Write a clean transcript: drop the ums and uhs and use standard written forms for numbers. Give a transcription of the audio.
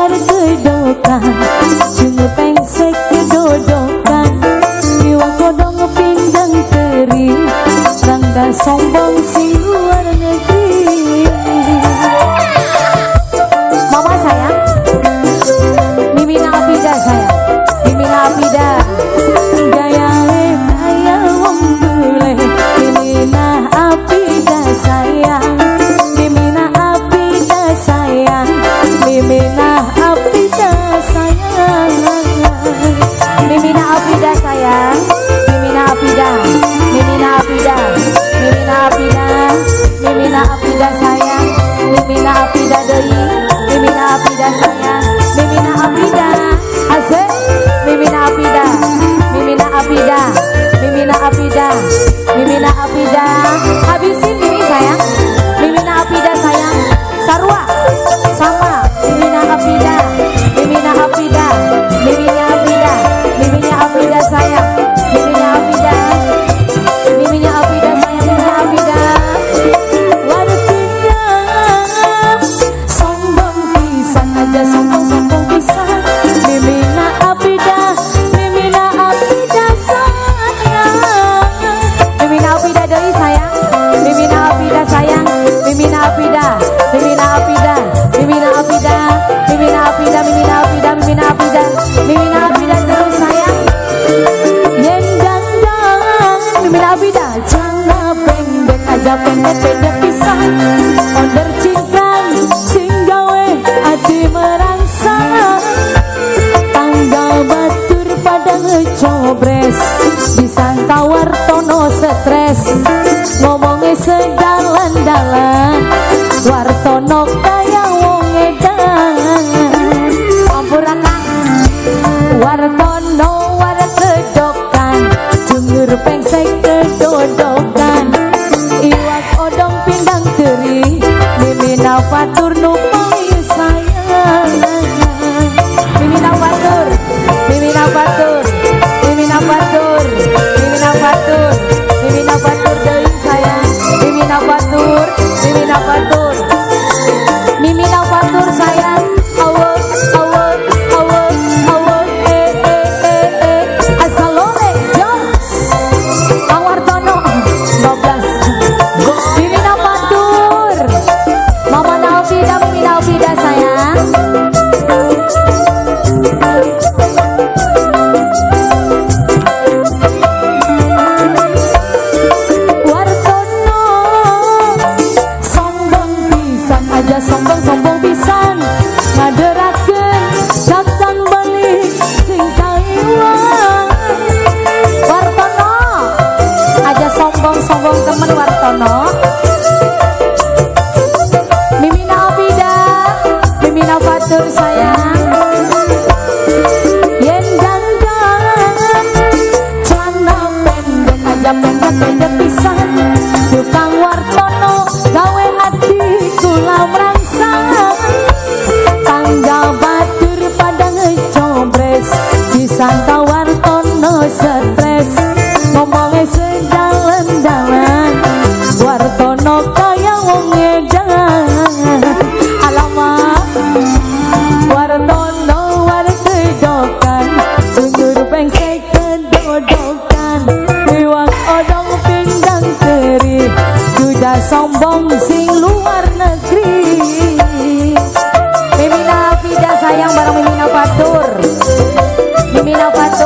war kedokan, cungur pengsek kedodokan, iwak kodong pindang teri, rangga sombong sing luar negeri. Mama sayang, Mimina Apida sayang, Mimina Apida. Gaya kaya wong bule, Mimina Apida sayang, Mimina Apida sayang, Mimina Apida sayang, Mimina Apida sayang, Mimina Apida, Mimina Apida, Mimina Apida, Mimina Apida sayang, Mimina Apida deui, Mimina Apida sayang, Mimina Apida, asik, Mimina Apida, Mimina Apida, Mimina Apida, Mimina Apida, habisin Mimi sayang, Mimina Apida sayang, Sarua, sama, Mimina Apida, Mimina Apida, Mimina Apida, Mimina Apida sayang, Mimina Apida, Mimina Apida sayang, Mimina Apida. Wartinya sombong pisan aja sombong-sombong pisan, Mimina Apida, Mimina Apida sayang, Mimina Apida deui sayang, Mimina Apida sayang, Mimina Apida, Mimina Apida, Mimina Apida, Mimina Apida, Mimina Apida, Mimina Apida, Mimina Apida terus sayang. Yen dandan Mimina Apida, celana pendek aja pendek-pendek pisan, onder cingkrang sing gawe ati merangsang, tangga batur pada ngecobres, disangka Wartono stres, ngomongnya sedalan-dalan, Wartono kaya wong edan. Ampura Kang, Wartono war kedokan, jungur pengsek kedodokan, iwak odong pindang teri, Mimina Fatur nu paling sayang. Mimina Fatur, Mimina Fatur, Mimina Fatur, Mimina Fatur, Mimina Fatur deui sayang, Mimina Fatur, Mimina Fatur, Mimina Fatur sayang. Allah Allah Allah Allah, eh eh eh eh, asal lore jos Kang Wartono 12. Mimina Fatur, Mama Naufida, Mimina Aufida sayang. Wartono sombong pisan aja sombong-sombong pisan, ngaderakeun datang balik sing Taiwan. Wartono aja sombong-sombong temen Wartono. Mimina Apida, Mimina Fatur sayang. Yen dandan celana pendek aja pendek-pendek pisan, tukang Wartono gawe ati kula merangsang, tangga batur pada ngecobres, disangka Wartono stres, ngomongnya sedalan-dalan, Wartono kaya wong edan. Alamak, Wartono war kedokan, cungur pengsek kedodokan, iwak odong pindang teri, duda sombong sing luar negeri. Mimina Apida sayang bareng Mimina Fatur, Mimina Fatur.